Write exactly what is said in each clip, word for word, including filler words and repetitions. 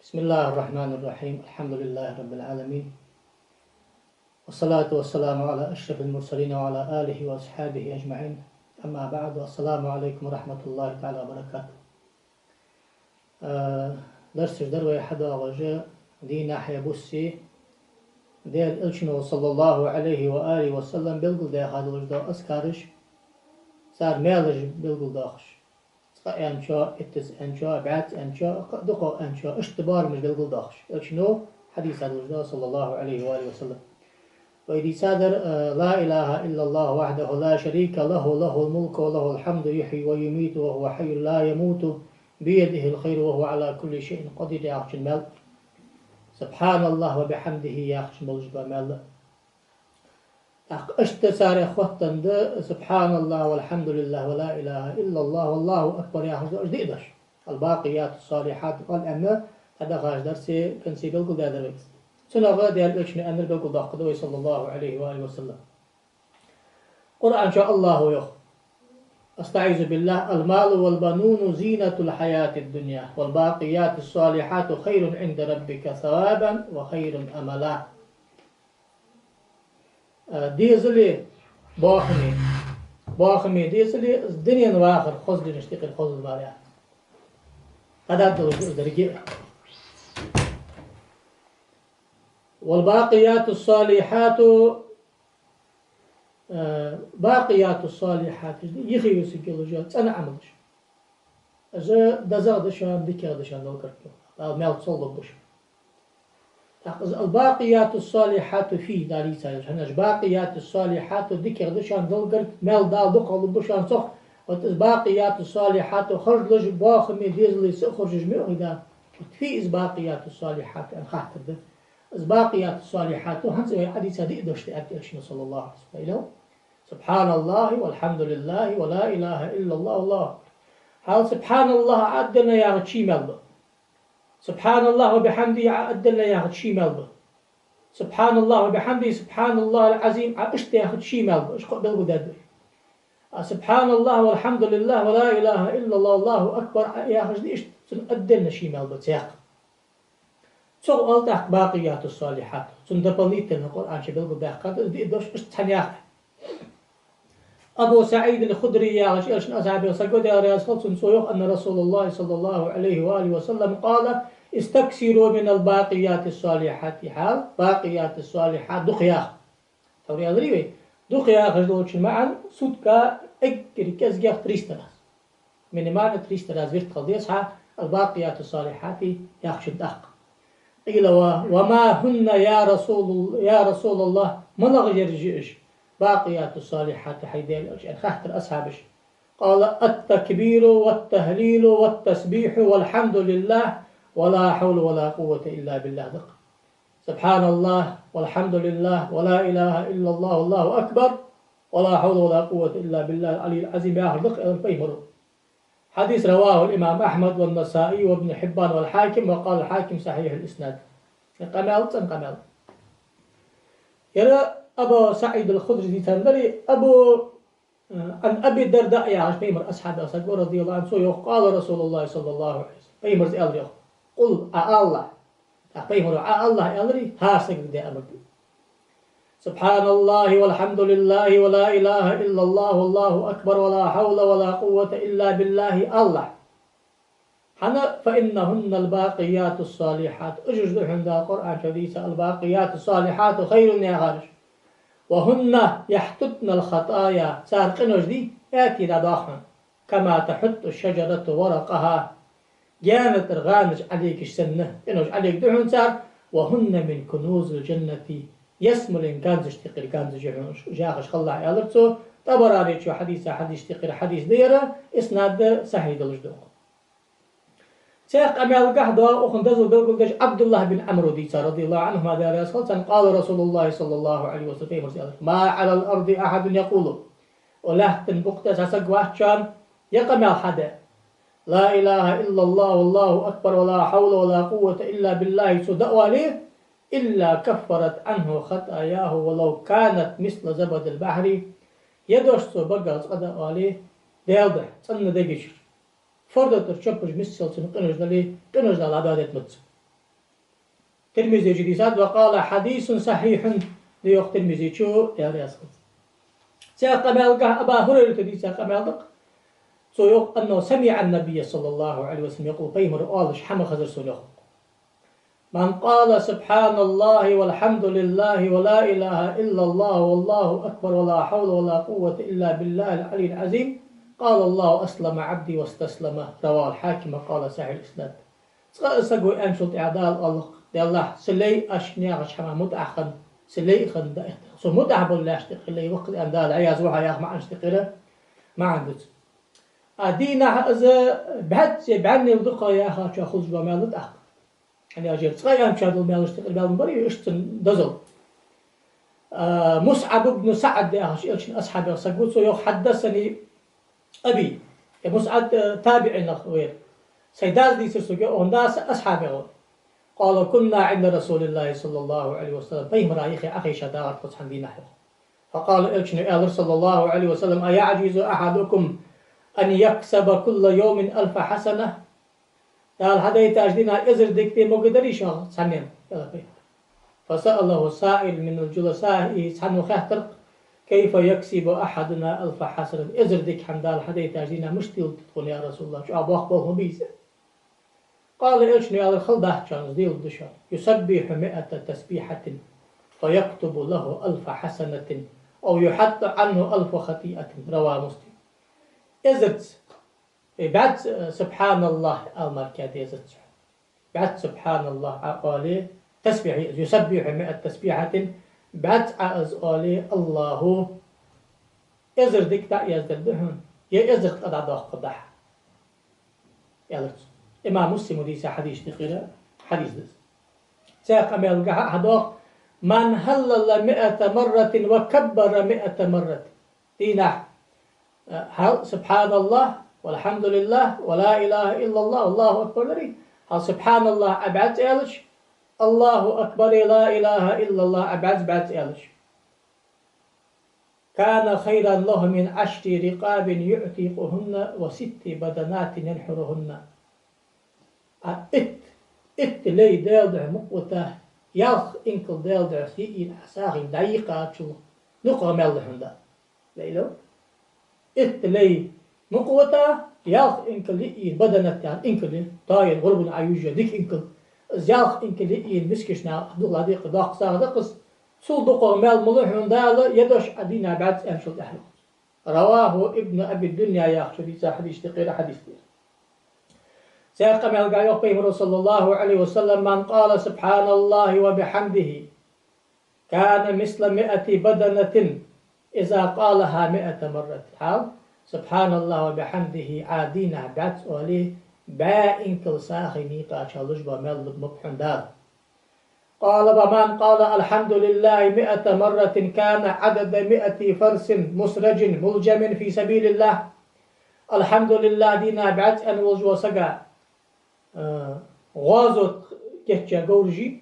بسم الله الرحمن الرحيم. الحمد لله رب العالمين. والصلاة والسلام على أشرف المرسلين وعلى آله وأصحابه أجمعين. أما بعد. السلام عليكم ورحمة الله تعالى وبركاته. Э, дарсаш дар вай хьадоагӀаш дийнахьеи бусеи, Даьла Элчано, саллаллахӀу Ӏалайхи ва алихӀи ва саллам, белгалдаьха долаш дола азкараш, цар маьлаш белгалдоахаш. Цкъа аьнначоа, иттаза аьнначоа, бӀаьзза аьнначоа, кхы а дукхагӀа аьнначоа, иштта боарамаш белгалдоахаш. Элчано хьадийца долаш да, саллаллахӀу Ӏалайхи ва алихӀи ва саллам. Вай дийцадар, э, لا إله إلا الله وحده لا شريك له، له الملك وله الحمد يحيي ويميت وهو حي لا يموت بيده الخير وهو على كل شيء قدير яхачун маьл. سبحان الله وبحمده яхачун болаш ба маьл. ТӀаккха иштта царех хоттаденна да سبحان الله والحمد لله ولا إله إلا الله والله أكبر яхаш да уж диъ дош. الباقيات الصالحات, кхоъ аьнна, тӀадахача дарсе кӀанций белгалдаьдар вай. Цунах Даьла Элчано аьннар белгалдоаккхаргда вай, саллаллахӀу Ӏалайхи ва алихӀи ва саллам. Къуръан чу АллахӀа йоах: أستعيذ بالله: المال والبنون زينة الحياة الدنيا والباقيات الصالحات خير عند ربك ثوابا وخير أملا. Э, дезали, боахами, боахами дезали, дунен вахар хоза динаш тӀехьара хозал мара яц. ДӀадоладеш да из деррига. والباقيات الصالحات, э, бакъияту ссалихӀат, йиха юсиг йолаш, цӀена Ӏамалаш. Из дезагӀа да шоана, дикагӀа да шоана долгарг. Дала маьл цоллаб буш. ТӀаккха из الباقيات الصالحات фий далийца йолаш. ХӀанаш бакъияту ссалихӀату дикагӀа да шоана долгарг, маьл Дала дукхагӀа лургба шоана цох. Вот из бакъияту ссалихӀату харжлуш, боахами дезали са а харжаш ма вий Дала. Вот фий из бакъияту ссалихӀату аьнна хаттар да. Из бакъияту ссалихӀату хӀанз вай хьадийца диъ дош да аьннад Элчано, саллаллахӀу Ӏалайхи ва саллам. Илав: سبحان الله والحمد لله ولا إله إلا الله والله أكبر. ХӀанз سبحان الله Ӏа отдельно яхача ший маьл ба. سبحان الله وبحمده Ӏа отдельно яхача ший маьл ба. سبحان الله وبحمده, سبحان الله العظيم Ӏа иштта яхача ший маьл ба. Уж кхоъ белгалдаьд вай. А سبحان الله والحمد لله ولا إله إلا الله والله أكبر Ӏа яхаш да иштта, цун отдельно ший маьл ба цхьаькха. Цох оал тӀаккха бакъияту ссалихӀат. Цун дополнительно Къуръан чу белгалдаьккхад из диъ дош, иштта цхьана яха. Абу СаӀид аль-Худри яхача Элчан асхьабех саг ва, Даьла раьза хилва цунна, цо йоах: أن رسول الله صلى الله عليه وآله وسلم قال: استكثروا من الباقيات الصالحات. Хьал, бакъияту ссалихӀат дукха яха. Тхьовра аьларий вай, дукха яхаш долчун маӀан сутка эггара кӀезигагӀа триста раз. Минимально триста раз вирд хила деза хьа الباقيات الصالحات яхачун тӀаккха. قيل: و، وما هن يا رسول، يا رسول الله, малагӀаш яраш я уж, бакъияту ссалихӀат, хьай Даьла Элча, аьнна хаьттар асхьабаша. قال: التكبير والتهليل والتسبيح والحمد لله ولا حول ولا قوة إلا بالله да-кх. سبحان الله والحمد لله ولا إله إلا الله والله أكبر ولا حول ولا قوة إلا بالله العلي العظيم яхар да-кх, аьлар пайхамаро. Хьадис رواه الإمام أحمد والنسائي وابن حبان والحاكم وقال الحاكم صحيح الإسناد. Къамаьл, цӀена къамаьл. Ер Абу СаӀид аль-Худри дийцар дарий, Абу عن أبي الدرداء яхаш пайхамара асхьабех саг ва, رضي الله عنه, цо йоах: قال رسول الله صلى الله عليه وسلم, пайхамара аьлар йоах: قل, Ӏа алалахь. ТӀаккха пайхамара Ӏа алалахь аьларий, хӀара сагага да амар да. سبحان الله والحمد لله ولا إله إلا الله والله أكبر ولا حول ولا قوة إلا بالله алалахь. ХӀана? فإنهن الباقيات الصالحات. Уж уж да хьона Дала Къуръан чу дийца الباقيات الصالحات خير яхараш. وهن يحطن الخطايا. Цар къинош дий, аьттий дӀадоах хьона. كما تحط الشجرة ورقها. Гаьна тӀара гӀанач Ӏолегаш санна, къинош Ӏолег да хьона цар. وهن من كنوز الجنة. Ялсмален ганзаш тӀехьара ганзаш я хьона уж, яхаш хилалахь, аьлар цо. ТӀабарани чу хьадийца хьадисаш тӀехьара хьадис да ер, иснад сахьихь долаш да. Цхьаькха къамаьлагахьа да укхун дозал белгалдеш Ӏабдуллахь бин Ӏамро дийца, رضي الله عنهما, Даьла раьза хилва царна, قال رسول الله صلى الله عليه وسلم, пайхамара аьлар: ما على الأرض أحد يقول. Укх лаьттан букъа тӀа цхьа саг вац шоана, ер къамаьл хьаде: لا إله إلا الله والله أكبر ولا حول ولا قوة إلا بالله, цо дӀаоале, إلا كفرت عنه خطاياه ولو كانت مثل زبد البحر. Ер дош цо багах цкъа дӀаоале, Даьла духьа, цӀена дег чура, форда тӀара чопаш миссел цун къинош дале, къинош Дала дӀадоадергдац. Тирмизе чу дийцад, وقال حديث صحيح, да йоах Тирмизечо, Даьла раьза хилва цунна. Цхьаькха къамаьлагахь Абу ХӀурайрата дийца къамаьл да-кх. Цо йоах: أنه سمع النبي صلى الله عليه وسلم يقول, пайхамара оалаш хӀама хезар сона, йоах. من قال سبحان الله والحمد لله ولا إله إلا الله والله أكبر ولا حول ولا قوة إلا بالله العلي العظيم قال الله أسلم عبدي واستسلم. رواه الحاكم وقال صحيح الإسناد. Цкъа а саго аьнначул тӀехьагӀа Дала оал-кх: Даьллахь, са лай а, ший наьха хӀамах мутӀахь хинна, са лай а хинна даихтар. Цо мутӀахь бола лаьшта юкъера лай ва-кх из, аьнна, Дала Ӏаязва хьо яха маӀанашта юкъера маӀан да из. А дийнахьа из бӀаьзза, бӀаьннел дукха яхачоа хулаш бола маьл да тӀаккха. ХӀана аьлча цкъа аьнначоа дола маьлашта юкъера маьл ма барий, иштта цун дозал. А, МусӀаб ибн СаӀд яхаш Элчан асхьабех саг ва, цо йоах: حدثني أبي. Э, МусӀаб, э, табиӀинех ва ер. Сай дас дийцар сога, укхан дас асхьабех ва. قال: كنا عند رسول الله صلى الله عليه وسلم. Пайхамара юхе Ӏохайша дагӀар тхо цхьан дийнахьа, йоах. فقال, Элчано аьлар, صلى الله عليه وسلم: أيعجز أحدكم أن يكسب كل يوم ألف حسنة؟ Дала хьадайтача дийнахьа эзар дика де могаргдарий шух цхьаннена? Аьлар пайхамара. فسأله سائل من الجلساء, цхьанне хаьттар-кх: كيف يكسب أحدنا ألف حسنة؟ Эзар дика хӀама Дала хьадайтача дийнахьа мишта деларгда тхона, я РасулаллахӀ, чӀоагӀа боккха болх ма бий из. قال, Элчано аьлар: хала дац шоана из, деларгда шоана. يسبح مائة تسبيحة فيكتب له ألف حسنة أو يحط عنه ألف خطيئة. رواه مسلم. Эзарза, э, бӀаьзза, э, سبحان الله ала мара кхы дезац. БӀаьзза سبحان الله Ӏооале, тасбихь я из, يسبح مائة تسبيحة, бӀаьзза Ӏа из оале, АллахӀо эзар дика дӀаэздергда хьона, е эзар къа дӀадоаккхаргда хьа, аьлар цо. Имам Муслима дийца хьадисашта юкъера хьадис да из. Цхьаькха къамаьлагахь а хьадоагӀа: من هلل مائة مرة وكبر مائة مرة. Дийнахьа, э, хьал سبحان الله والحمد لله ولا إله إلا الله والله أكبر ларий, хьал سبحان الله Ӏа бӀаьзза аьлча, الله أكبر لا إله إلا الله Ӏа бӀаьзза, бӀаьзза аьлча, كان خيرا له من عشر رقاب يعتقهن وست بدنات ينحرهن. Ӏа итт, итт лай Даьла духьа мукъа вита, ялх инкал Даьла духьа йиъийна Ӏа сагӀийна дӀайийкъачул дукхагӀа маьл лу хьона Дала. Лай лу? Итт лай мукъа вита, ялх инкал йиъийна, баданат яхар инкал я, тоаен, гӀурбана Ӏа южа дика инкал. Из ялх инкал йиъийна мискача наха дукха ладийкъа доккха сагӀа да-кх из. Цул дукхагӀа маьл ма лу хьона Дала, е дош Ӏа дийнахьа бӀаьзза аьнначул тӀехьагӀа. رواه ابن أبي الدنيا яхачо дийца хьадисашта юкъера хьадис да ер. Цхьаькха къамаьлагахь йоах пайхамаро, صلى الله عليه وسلم: من قال سبحان الله وبحمده كان مثل مائة بدنة إذا قالها مائة مرة. Хьал سبحان الله وبحمده Ӏа дийнахьа бӀаьзза оале, бӀаь инкал сагӀийна йийкъачул луш бола маьл лургба хьона Дала. قال: ومن قال الحمد لله مائة مرة كان عدد مائة فرس مسرج ملجم في سبيل الله. الحمد لله дийнахьа бӀаьзза аьнна волаш вола саг, э, гӀазота кийчъяь говраши,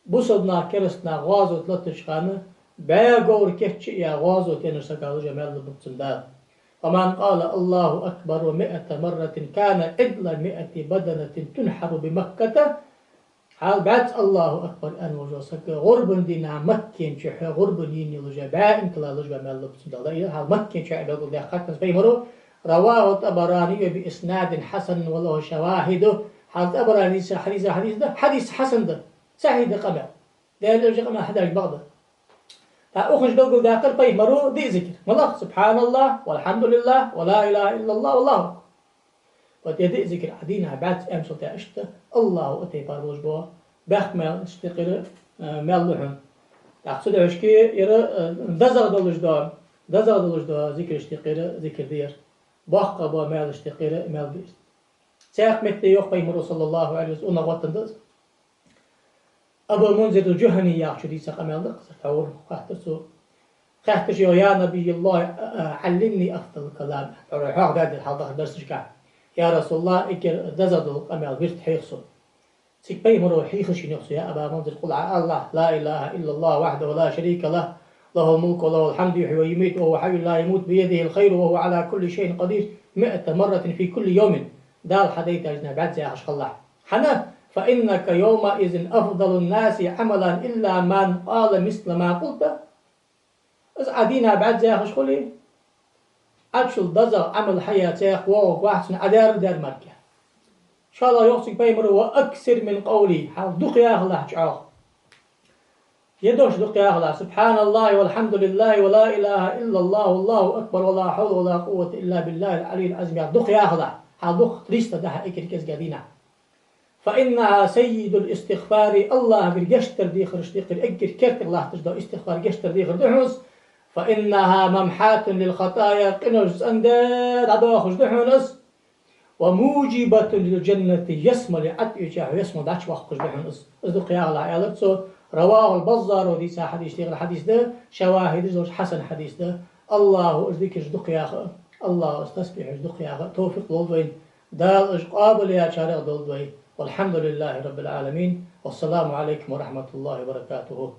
бусалба наха, кераста наха гӀазота латтача хана бӀаь говр кийчъяь гӀазота еннача сага луш йола маьл лургба цунна Дала. ومن قال الله أكبر مائة مرة كان عدل مائة بدنة تنحر بمكة. Хьал бӀаьзза الله أكبر аьнна волаш вола саг гӀурбан дийнахьа Маккан чу гӀурбана йийна йолаш йола бӀаь инкала луш йола маьл лургба цунна Дала. Хьал Маккан чу Ӏа белгалдаьккхад цунна пайхамаро. رواه الطبراني بإسناد حسن وله شواهد. Хьал ТӀабаране дийца хьадис, хьадис да, хьадис хьасан да, сахьихь да къамаьл. Даьла элчан къамаьл хьадеш бакъда. ТӀаккха укхаза белгалдаьккхар пайхамаро диъ зикр. МалагӀа? سبحان الله والحمد لله ولا إله إلا الله والله أكبر. Вот ер диъ зикр Ӏа дийнахьа бӀаьзза аьнначул тӀехьагӀа иштта АллахӀо тайпара болаш бола бехк маьл иштта юкъера, э, маьл лу хьона. ТӀаккха цудухьа ер, э, дезагӀа долаш дола, дезагӀа долаш дола зикрашта юкъера зикр да ер. Боккха бола маьлашта юкъера маьл да ер. Цхьаькха метте йоах пайхамаро, صلى الله عليه وسلم, унахӀоттан да из. Абу Мунзир ал-ДжухӀани яхачо дийца къамаьл да-кх из, тхьовра хаттар цо. Хаьттар цо: يا نبي الله، علمني أفضل الكلام. Тхьовра хьоахадаьдар хьалдахача дарсашка. Я РасулаллахӀ, эггара дезагӀа дола къамаьл, вирд хьеха сона. Цига пайхамаро хьийхар шийна, йоах цо: يا أبا منذر، قل Ӏа ала: لا إله إلا الله وحده لا شريك له، له الملك وله الحمد يحيي ويميت وهو حي لا يموت بيده الخير وهو على كل شيء قدير مائة مرة في كل يوم. Дала хьадайтача дийнахьа бӀаьзза яхаш хилалахь. ХӀана? فإنك يومئذ أفضل الناس عملا إلا من قال مثل ما قلت. Из Ӏа дийнахьа бӀаьзза яхаш хуле, Ӏачул дезагӀа Ӏамал хьаяьча цхьа вогӀа вахцна Ӏа дер дер марке. ШоллагӀа йоах цига пайхамара: وأكثر من قولي, хьал дукха яхалахь чӀоагӀа. Е дош дукха яхалахь: سبحان الله والحمد لله ولا إله إلا الله والله أكبر ولا حول ولا قوة إلا بالله العلي العظيم, яха дукха яхалахь, хьал дукха триста даха эггара кӀезига дийнахьа. فإنها سيد الاستغفار, АллахӀагара гешт дар дехараш декхар, эггара керте латташ да истигъфар, гешт дар дехар да хьона из. فإنها ممحاة للخطايا, къинош цӀендаь дӀадоахаш да хьона из. وموجبة للجنة, ялсмале Ӏоттаеча хьо ялсмале дӀачубоаккхаш да хьона из. Из дукха яхалахь, аьлар цо. رواه البزار, дийца хьадис, дийхар хьадис да, шавахӀидаш долаш хьасан хьадис да. АллахӀа уж зикраш дукха яха, АллахӀа уж тасбихьаш дукха яха товфикъ лолда вайна. Дала уж къоабал яьчарех долда вай. والحمد لله رب العالمين. والسلام عليكم ورحمة الله وبركاته.